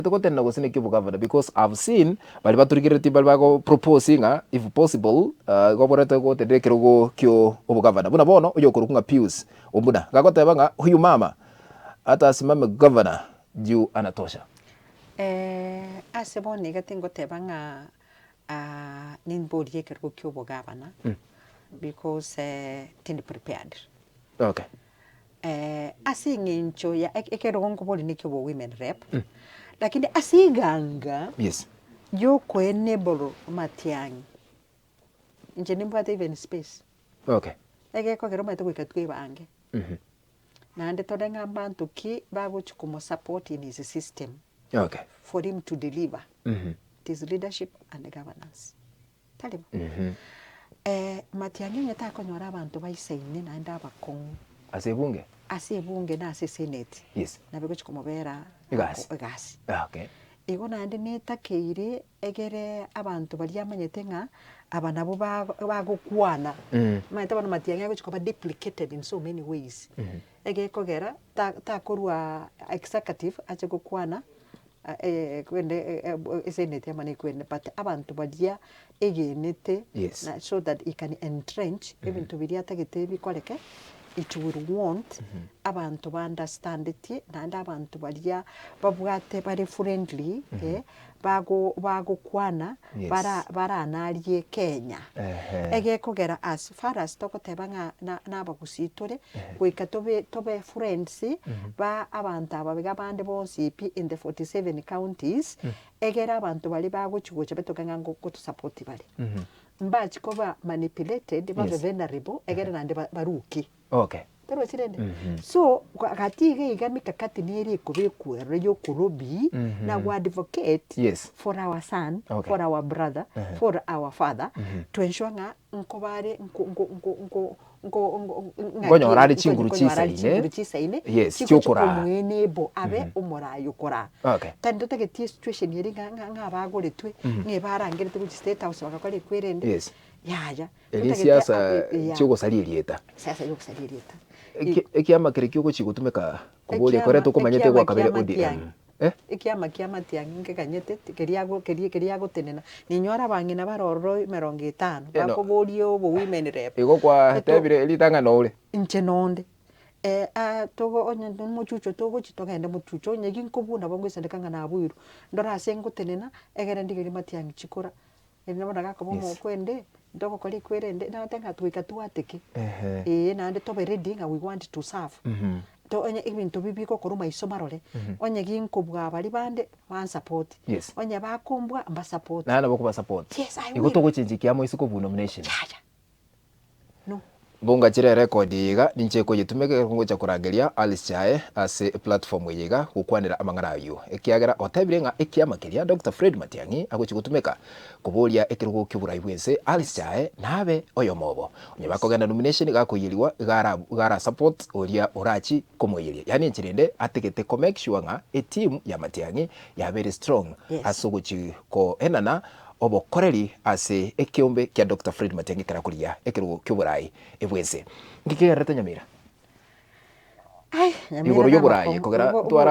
Togotenena gose neki obogavana because I've seen baria batorigereretie mbare bago propose ng'a if possible igo oborete gotenena ekerogo kio obogavana. Buna bono oyokorokwa ng'a Pius Ombuna iga agoteba ng'a huyu mama ata asimame governor juu anatosha. Ase bono iga tingoteba ng'a nimborie ekerogo kia obogavana because tindi prepared. Okay. Ase eng'encho ya ekerogo nkobori neke obo women rep, lakini ase eganga Yes. yoko enable matiang'i, inche nimbwate even space. Okay. Egekogera omanyete goika twebange, naende tore ng'a mbanto ki bagochi komosupport in his system Okay. for him to deliver, it is leadership and governance. Tari bo? Matiang'i onye takonyora abanto baisaine naende abakong'u. Ase ebunge? Ase ebunge na ase eseneti. Yes. Nabo egochi komobera Egasi. egasi. Okay. Igo naende netakeire egere abanto baria amanyete ng'a aba nabo bagokwana. Omanyete bono Matiang'i agochi koba duplicated in so many ways. Egekogera takorwa executive ache gokwana Ekwende eseneti amo nekwende but abanto baria egenete Yes. na so that he can entrench ebinto biria atagete bikoreke, it will want abanto ba understandetie naende abanto baria babwate bare friendly bago bagokwana Yes. bara baranarie Kenya. Ehe. Egekogera as far as togoteba ng'a na nabagusii tore, goika tobe tobe friends ba abanto aba iga bande bonsi pi in the 47 counties, egere abanto baria bagochi gocha batoke ng'a ngo gotosupport bare. Mbachi koba manipulated babe Yes. vulnerable egere naende ba baruke. Okay. Torochi rende? So, gati iga iga mikakati nere ekobekwa eroro ya okolobby na go advocate Yes. for our son, Okay. for our brother, for our father, to ensure ng'a nkobare nko nko nko nko nko nko ng'aki Nkonyora are chinguru nkonyora are chisaine. chinguru chisaine, Yes, chigochi chiokoraa. komoenable abe omorai okoraa. Okay. Tari totageti esituation ere ng'a ng'a ng'a abagoretwe, ng'a ebarangerete gochia state house bagakora ekwerende, Yes. yaya. Eria Totagete siasa abe eya. chiogosaria erieta. Siasa yogosaria erieta. Eki- Ekiama keria kiogochia gotumeka koboria Ekiama- koreta okomanyete ekiama gwakabere kia ODM. Matiang'i. Eh? Ekiama kia Matiang'i nkeganyete ti keria ago keria keria agotenena, ninyore abang'ina bare ororo emerongo etano, Eh, no. bakoboria obo women rep. Igo Eto kwatebire ritang'ani ore. inche nonde, togo onye na omochucho togochia togende mochucho, onye ginkobua nabo ngoisaneka ng'a nabuirwe, ndore ase ngotenena, egere ndigerie Matiang'i chikura. Erinde bono gakoba Yes. omokwende, ntogokora ekwerende, nagoteba ng'a goika twateke, Ehe. eeh naende tobe ready ng'a we want to serve. To onye ebinto bi bigokorwa maiso marore, onye ginkobua baria bande, bansupport, Yes. onye bakombua, mbasupport. Naende nabo okobasupport. Yes, I Igo will. togochenchia ekiama isiko buna nomination. Yaya, no. Mbongachire erekodi eye iga, ninche koyetumeka ekero ngocha korangeria Alice Chae ase eplatform eye iga gokwanera amang'ana ayio. Ekiagera otebire ng'a ekiama keria Doctor Fred Matiang'i agochia gotumeka koboria ekerogo ki'oborai bw'ense, Alice Chae nabe oyomo obo. Onye bakogenda nomination iga akoiyeriwa iga ara iga ara support oria orachi komoiyeria. Yaani enchera ende ategete ko make sure ng'a eteam ya Matiang'i yabeire strong Yes. ase ogochi koenana obokoreri ase ekeombe kia Doctor Fred Matiang'i ekero akorigia ekerogo ki'oborai bw'ense. Nki kegererete Nyamira? Ai, Nyamira Igoro y'oborai namakong'u. kogera Obo- obo- twara.